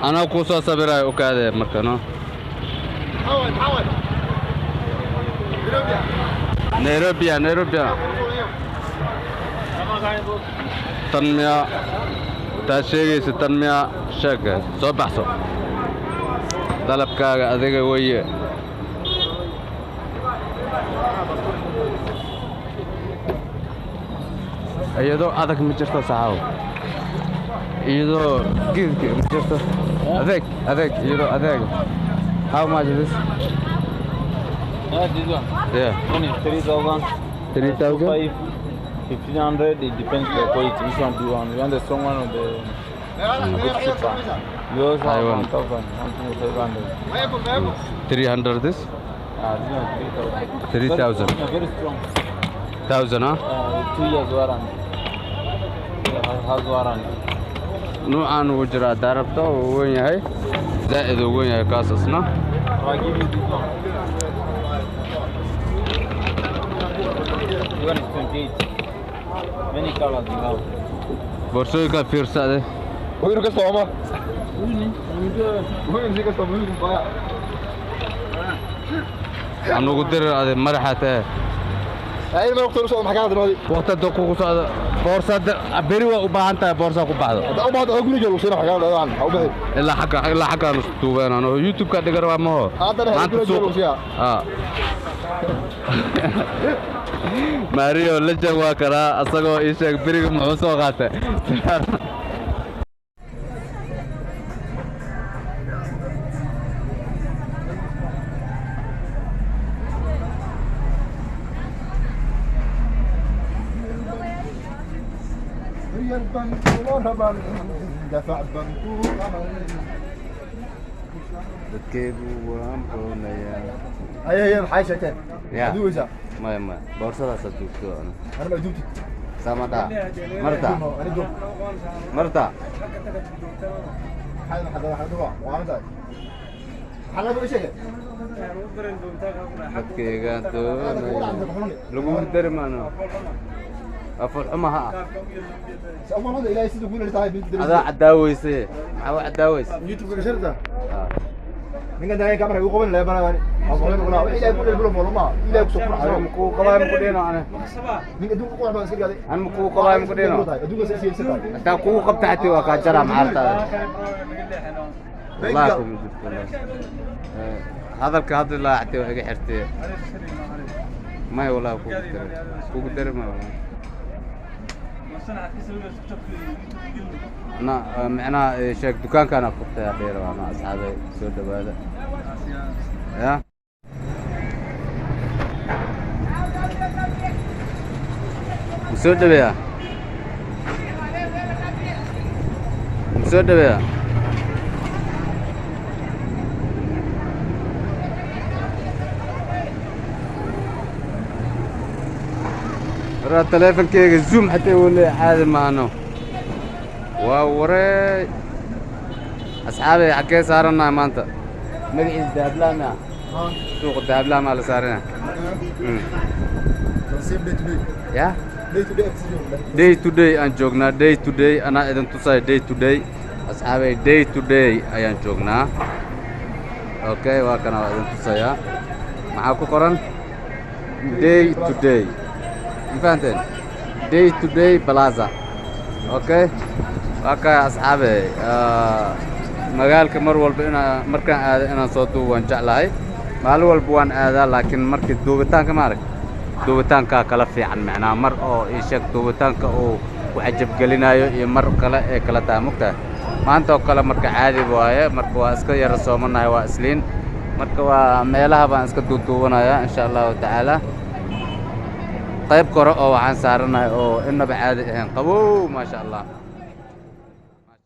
Anaa kuu soo sawirayo u kaadee marka no. Nairobi Nairobi tan miya taa sheegaysa tan miya sheeg soo baxso dalabkaaga adiga weye iyadoo adag ma jirto saxaawo iyadoo geedka ma jirto adeeg adeeg iyadoo adeeg. How much is this? This one. Yeah. One is 3,000. 3,000? 5, 1,500. It depends the quality. Which one do you want? You want the strong one or the good cheaper? You also I have want. 1,000, 1,500. 300 this? This one is 3,000. 3,000. Very, very strong. 1,000 huh? 2 years warranty. Yeah, has warranty. Nuucaan wuu jiraa haddaa rabto wuu weyn yahay zaa'id uu weyn yahay kaas isna. I give you this one. This one is 28. Many colors you have. Boorsooyinkaa fiirsade. Huyu kasta oma. Huyu si kasta huyu baya. Anugu dirir ade madaxa tahe. Ay ma waqti soo maxaa ka hadlay? Waqti hadduu kugu socdo boorsada beri waa u baahan tahay boorsaa ku baxdo. Hada u baahdo guriga lagu siina maxaa ka hadlay ha u bixi. Ilaa xagga ilaa xaggaan isku duubeen ano YouTube-ka dhigan waa maho. Haddana Maanta guriga suuq lagu siiyaa. Mario legend waa karaa asagoo ii sheeg beriga muxuu soo qaatay. Riyal banku raban dafac banku qaban. Dadkaygu waan roonayaa. Ay ay maxay sheegteen? Ya. Aduwaysa. Maya maya boorsadaasaa joogto ana. Ana ma duubtid. Samada marta Ana duub. Marta. Maxay maxaa waxa duwa waa ma tahay? Maxaa lagu sheegay? Dadkayga doonaya lagugu dari maano afar xumaha ah. Soo ilaahay sidoo ku leeyahay bint. Adaa cadaaweyse maxaa u cadaaweyse? YouTube ka sharta. Ninkan dareen kamera ugu qaban lahaa bana bana. Ilaahay ku leeyahay bolo ma ilaahay ku soo qurxo. Makuu qabaay maku dhino ane. Ninka adduunka ku qurxo iska gaaday. An makuu qabaay maku dhino. Adduunka si si tahay. Hataa kugu qabta xatii waa kaa jaraa maxaartaada. Wallahi kuma jirto hadalka hadda ilaa xatii waa iga xirtay. Maya wallahi kugu dari kugu dari maya wallahi. Ana micnaha sheeg dukaankaana furtay hadheer waana asxaabay soo dhawaada. Ya ma soo dhaweeyaa ma soo dhaweeyaa waraa taleefankeyga zoom xataa wuu leeyahay caadi maano. Waa waree asxaabay xaggee saarannahay maanta magaciisa dahablaama suuqa dahablaama la saaranaa. Same day to day. Ya Day to day oxygen. Day to day aan joognaa day to day anaa idin tusaya day to day asxaabay day to day ayaan joognaa. Okay waa kana waa idin tusayaa maxaa ku qoran day to day ma fahanteen day to day plaza. Okay waa kaya asxaabay magaalka mar walba inaa markaan aado inaan soo duubo waan jeclahay maalin walba waan aadaa laakiin markii duubitaanka ma arag duubitaankaa kala fiican macnaa mar oo ii sheeg duubitaanka uu ku cajabgelinayo iyo mar kale ee kala tahay mugtahay maanta oo kale marka caadi waaye marka waa iska yara soomanahay waa isliin marka waa meelaha baan iska duuduubanayaa insha allahu tacaala. Qayb kore oo waxaan saaranahay oo inaba caadi ahayn qabow maasha allah.